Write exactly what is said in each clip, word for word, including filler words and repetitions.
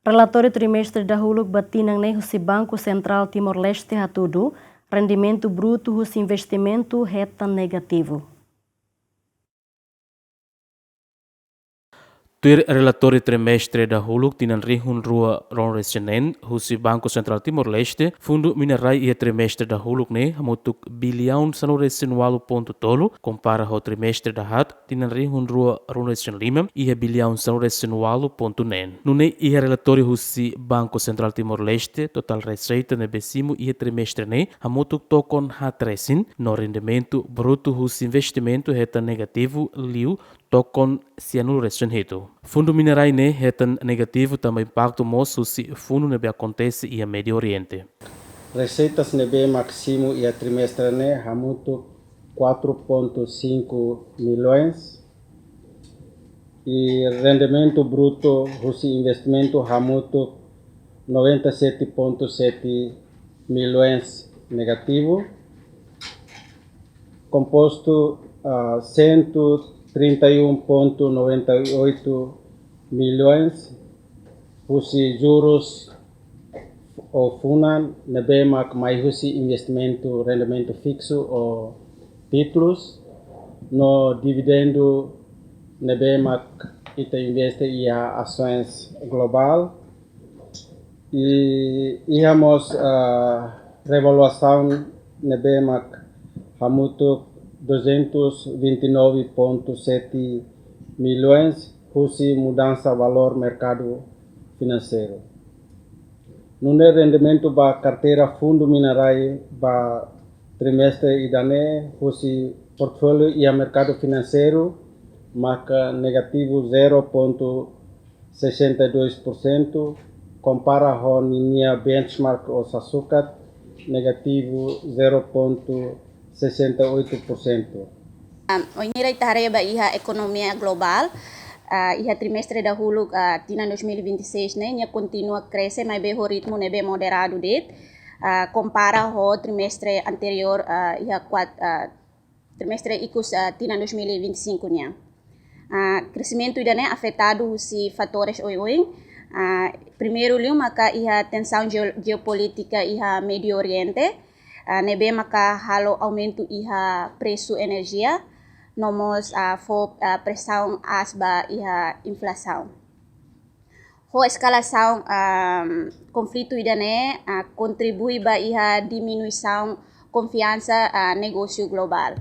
Relatóriu trimestre dahuluk ba tinan ne'e husi Banku Sentrál Timor-Leste hatudu, rendimentu brutu husi investimentu hetan negativu. Tuir relatóriu trimestre dahuluk tinan rihun rua ruanulu-resin-neen husi Banku Sentrál Timor-Leste, Fundu Mina Rai iha trimestre dahuluk ne'e hamutuk biliaun sanulu-resin-ualu pontu tolu, kompara ho trimestre dahaat, tinan rihun rua ruanulu-resin-lima, iha biliaun sanulu-resin-ualu pontu neen. Nune'e iha relatóriu husi Banku Sentrál Timor-Leste, totál reseita ne'ebé simu iha trimestre ne'e hamutuk tokon haat resin, no rendimentu brutu husi investimentu hetan negativu liu tokon sianulu-resin-hitu. Fundu Mina Rai ne'e hetan negativu tanba impaktu mós husi funu ne'ebé akontese iha Médiu Oriente. Reseitas ne'ebé mak simu iha trimestre ne'e hamutuk quatro ponto cinco milhões, i rendimentu brutu husi investimentu hamutuk noventa e sete ponto sete milhões negativu, kompostu, ah, cento trinta e um ponto noventa e oito milhões husi jurus ou funan ne'ebé mak mai husi investimentu rendimentu fiksu ou títulus, no dividendu ne'ebé mak ita investe iha Ações Global, i iha mós, ah, revaluasaun ne'ebé mak hamutuk duzentos vinte e nove ponto sete milhões husi mudansa valór merkadu finanseiru. Nune'e rendimentu ba karteira Fundu Mina Rai ba trimestre ida-ne'e husi portfóliu iha merkadu finanseiru maka negativu zero ponto sessenta e dois por cento, kompara ho ninia benchmark ou sasukat negativu zero ponto sessenta e oito por cento. Am, wainhira ita haree ba iha ekonomia globál, ah, iha trimestre dahuluk, ah, tinan dois mil e vinte e seis ne'e, nia kontinua krese, maibé ho ritmu ne'ebé moderadu de'it, ah, kompara ho trimestre anteriór, ah, iha kuat-, ah, trimestre ikus, ah, tinan dois mil e vinte e cinco nian. Ah, kreximentu ida-ne'e afetadu husi fatores oioin. Ah, primeiru liu maka iha tensaun jeo-, jeopolítika iha Médiu Oriente, ah, ne'ebé maka halo aumentu iha presu enerjia, no mós, ah, fó, ah, presaun aas ba iha inflasaun. Ho eskalasaun, ah, konflitu ida-ne'e, ah, kontribui ba iha diminuisaun konfiansa, ah, negósiu globál.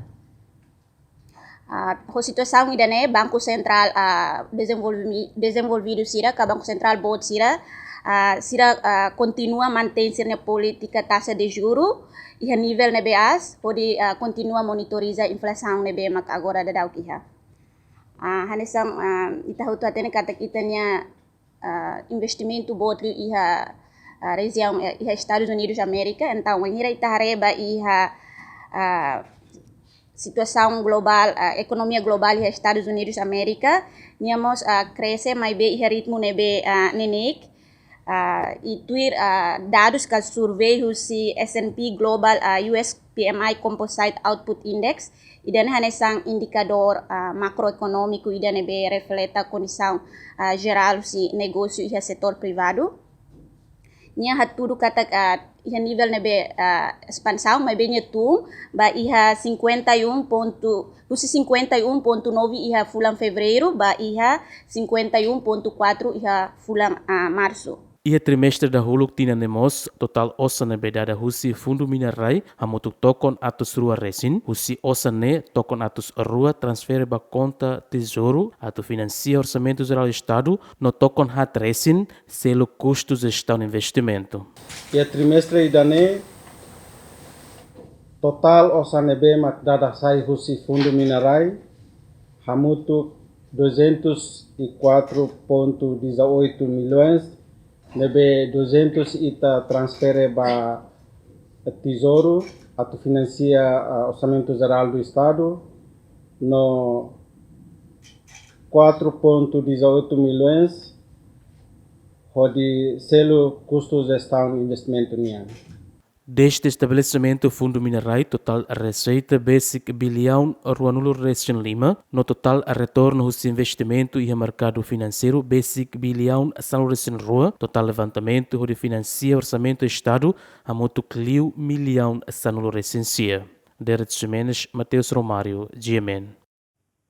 Ah, ho situasaun ida-ne'e, Banku Sentrál, ah, dezenvolvi-, dezenvolvidu sira, ka Banku Sentrál boot sira, ah, sira, ah, kontinua mantein sira-nia polítika taxa de juru iha nivel ne'ebé aas, hodi, ah, kontinua monitoriza inflasaun ne'ebé mak agora daudaun iha. Ah, hanesan, ah, ita hotu hatene katak ita-nia, ah, investimentu boot liu iha, ah, rejiaun, eh, iha Estadus Unidus Amérika. Entaun, wainhira ita haree ba iha, ah, situasaun globál, ah, ekonomia globál iha Estadus Unidus Amérika, nia mós, ah, krese maibé iha ritmu ne'ebé, ah, neineik. Ah, i tuir, ah, dadus ka survei husi S and P Global, ah, U S P M I Composite Output Index, ida-ne'e hanesan indikadór, ah, makroekonómiku ida ne'ebé refleta kondisaun, ah, jerál husi negósiu iha setór privadu. Nia hatudu katak, ah, iha nivel ne'ebé, ah, espansaun, maibé nia tun ba iha cinquenta e um ponto, husi cinquenta e um ponto nove iha fulan Fevereiru, ba iha cinquenta e um ponto quatro iha fulan, ah, Marsu. Iha trimestre dahuluk tinan ne'e mós, totál osan ne'ebé dada husi Fundu Mina Rai hamutuk tokon atus rua resin, husi osan ne'e tokon atus rua transfere ba konta Tezouru atu finansia Orsamentu Jerál Estadu, no tokon haat resin selu kustu jestaun investimentu. Iha trimestre ida-ne'e, totál osan ne'ebé mak dada sai husi Fundu Mina Rai hamutuk duzentos e quatro ponto dezoito milhões, ne'ebé duzentos ita transfere ba Tezouru atu finansia, ah, Orsamentu Jerál do Estadu, no quatro ponto dezoito milhões hodi selu kustu jestaun investimentu nian. Dezde estabelesimentu fundu mina-rai, totál reseita besik biliaun ruanulu resin lima, no totál retornu husi investimentu iha merkadu finanseiru besik biliaun sanulu resin rua, totál levantamentu hodi finansia orsamentu Estadu hamutuk liu miliaun sanulu resin sia. Deret Ximenes, Mateus Romário, G M N.